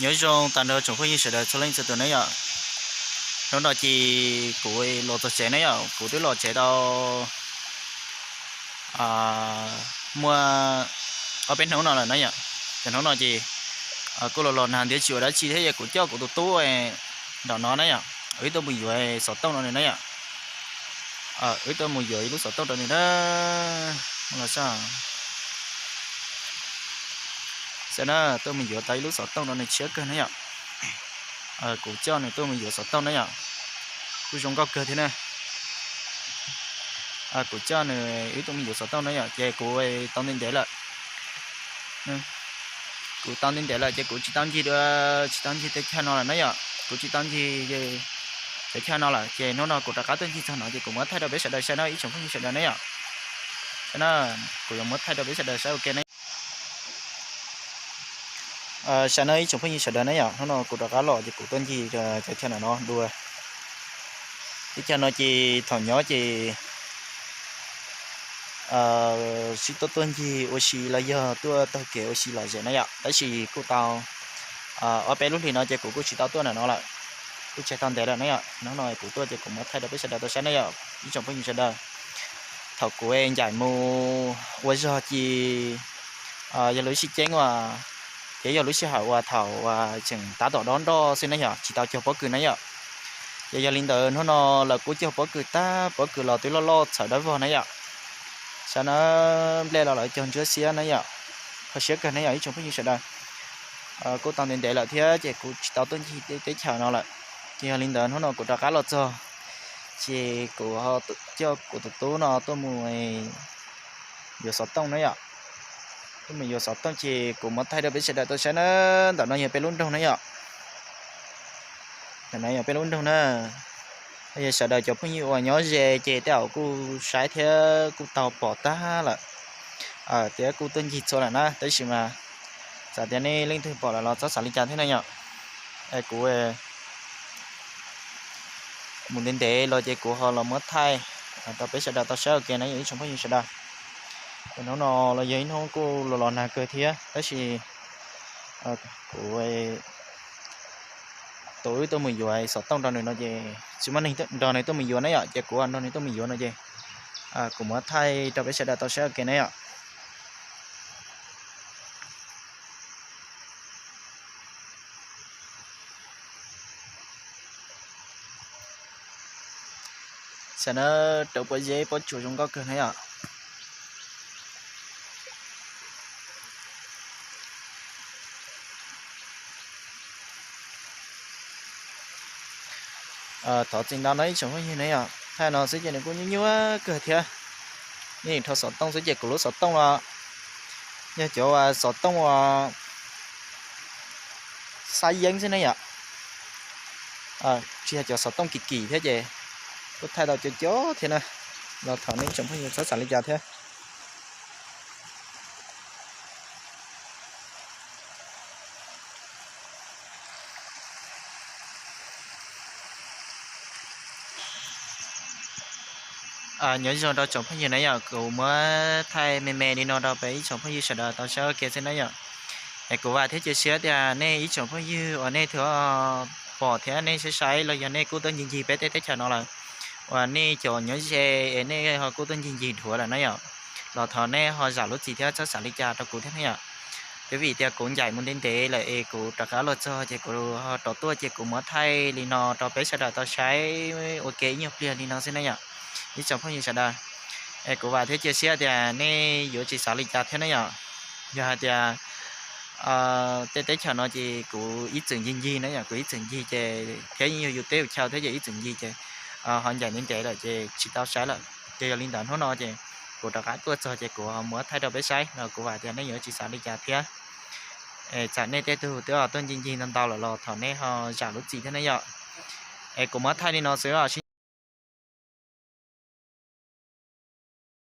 Nyob zoo tag nrho tsoom phooj ywg sawv daws txhua leej txhua tus na yom. Hnub no ces kuv los txog tsev na yom, kuv twb los tsev tau muaj ob peb hnub no lawm na yom. Ces hnub no ces kuj los los nag ntiav tsis ua dab tsi thiab ces kuv coj kuv tus tub nram no na yom, wb tuaj mus yuav xov tooj rau nws na yom. Wb tuaj mus yuav ib lub xov tooj rau nws na. Los saib, saib na, tuaj mus yuav tau ib lub xov tooj rau nws tshiab kawg na yom. Kuv coj nws tuaj mus yuav xov tooj na yom. Kuj zoo nkauj kawg thiab na. Kuv coj nws wb tuaj mus yuav xov tooj na yom, ces kuv tau ntev ntev lawm. Kuv tau ntev ntev lawm ces kuv tsis tau ncig dua, tsis tau ncig teb chaws no lawm na yom. Kuv tsis tau ncig teb chaws no lawm ces hnub no kuv rov qab tuaj ncig txog no ces kuv muab thaij rau peb sawv daws saib na ib tsoom phooj ywg sawv daws na yom. Saib na, kuv yuav muab thaij rau peb sawv daws saib ua ke na. Saib na ib tsoom phooj ywg sawv daws na yom, hnub no kuv rov qab los ces kuv tuaj ncig teb chaws no no dua. Teb chaws no ces thaum nyob ces sib tuaj tuaj ncig ua si los yog tuaj taug kev ua si lom zem na yom, tab sis kuj tau ob peb lub hlis no ces kuv kuj tsis tau tuaj ntawm no lawm, kuj tseg tau ntev lawm na yom. Hnub no kuv tuaj ces kuv muab thaij rau peb sawv daws tau saib na yom ib tsoom phooj ywg sawv daws. Thaum kuv ncaim mus ua zog ces yog lub sij ceeb uas, ces yog lub sij hawm uas thaum uas tseem tab tom dob nroj xwb na yom, tsis tau cog pob kws na yom. Ces yog li ntawd hnub no lawv kuj cog pob kws tag, pob kws los twb loj loj txhawv dawb vog na yom. Saib na, nplej los lawv cog ntsuab xiab na yom, kho siab kawg na yom ib tsoom phooj ywg sawv daws. Kuj tau ntev ntev lawm thiab ces kuv tsis tau tuaj ncig teb chaws no lawm. Ces yog li ntawd hnub no kuv rov qab los txog ces kuv coj kuv tus tub no tuaj mus yuav xov tooj na yom. Tuaj mus yuav xov tooj ces kuv muab thaij rau peb sawv daws tau saib na. Ntawm no yog peb lub nroog na yom. Ntawm no yog peb lub nroog na. Yog sawv daws cov phooj ywg uas nyob ze ces tej zaum kuj saib thiab kuj tau pom tag lawm, thiab kuj tuaj ncig txhua lawm na, tab sis mas txawm tias nej leej twg pom lawm los txhob xav li cas thiab na yom. Kuv mus ntev ntev los ces kuv ho los muab thaij rau peb sawv daws tau saib ua ke na yom ib tsoom phooj ywg sawv daws. Hnub no los yog ib hnub kuj los los nag kawg thiab tab sis kuv tus wb tuaj mus yuav xov tooj rau nws no ces tsis muaj neeg nrog nws tuaj mus yuav na yom, ces kuv nrog nws tuaj mus yuav no ces kuv muab thaij rau peb sawv daws tau saib ua ke na yom. Saib na, rau pob zeb pob tsuas zoo nkauj kawg na yom. Thov txim ntau no ib tsoom phooj ywg na yom, thaij no xwb ces nws kuj nyuaj nyuaj kawg thiab. Yeej rho xov tooj xwb ces kuv lub xov tooj los yog cov xov tooj uas xab yeeb xwb na yom. Tsis yog cov xov tooj kim kim thiab ces kuj thaij tau cov cov thiab na. Los thov nej tsoom phooj ywg txhob xav li cas thiab. Nyob zoo rau tsoom phooj ywg na yom, kuv muab thaij me me li no rau peb ib tsoom phooj ywg sawv daws tau saib ua ke xwb na yom. Es kuv vam thiab cia siab tias nej ib tsoom phooj ywg uas nej twb pom thiab nej saib saib los yog nej kuj tuaj ncig ncig peb tej teb chaws no lawm, uas nej cov nyob ze es nej ho kuj tuaj ncig ncig dhuav lawm na yom, los thov nej ho zam lub txim thiab txhob xav li cas rau kuv thiab na yom. Twb vim tias kuv ncaim mus ntev ntev lawm es kuv rov qab los txog ces kuv ho rov tuaj ces kuv muab thaij li no rau peb sawv daws tau saib ua ke ib nyuag pliag li no xwb na yom, ib tsoom phooj ywg sawv daws. Es kuv vam thiab cia siab tias nej yuav tsis xav li cas thiab na yom. Yog hais tias tej teb chaws no ces kuv ib txwm ncig ncig na yom, kuv ib txwm ncig ces thiab yeej yog yus teb yus chaw thiab ces ib txwm ncig ces ho ncaim ntev ntev lawm ces tsis tau saib lawm. Ces yog li ntawd hnub no ces kuv rov qab tuaj txog ces kuv ho muab thaij rau peb saib no, kuv vam tias nej yuav tsis xav li cas thiab. Txawm nej tej tug twb tuaj ncig ncig ntau ntau lawm los thov nej ho zam lub txim thiab na yom. Es kuv muab thaij li no xwb os.